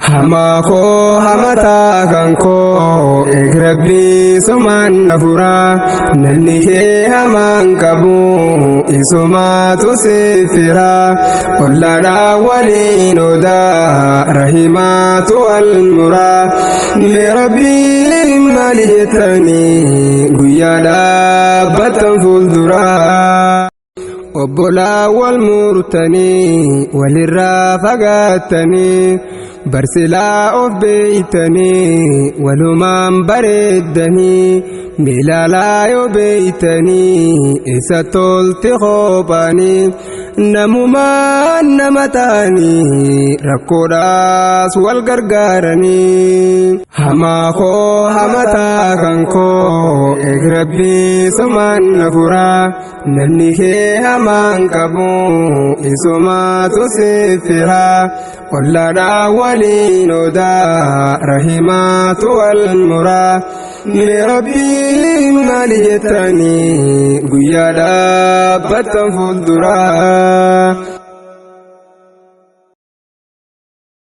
Hamaa koo hamataa kan koo eeg rabbii sumaan na furaa namni kee hamaan qabu isumaatu siif firaa ollaadhaa waliin odaa rahimaatu wal muraa mee rabbiin maali jettanii guyyaa dhaabbattan fuulduraa. Obbolaa wal murtanii walirraa fagaattanii barsilaa of beeytanii walumaan bareeddanii miilaalaa yoo beeytanii isa tolti kophaanii namumaan nama ta'anii rakkoodhaas wal gargaaranii. Hamaa koo hamataa kan koo eeg rabbii sumaan na furaa. Namni kee hamaan qabu isumaatu siif firaa ollaadhaa waliin odaa rahimaatu wal muraa mee rabbiin maali jettanii guyyaa dhaabbattan fuulduraa.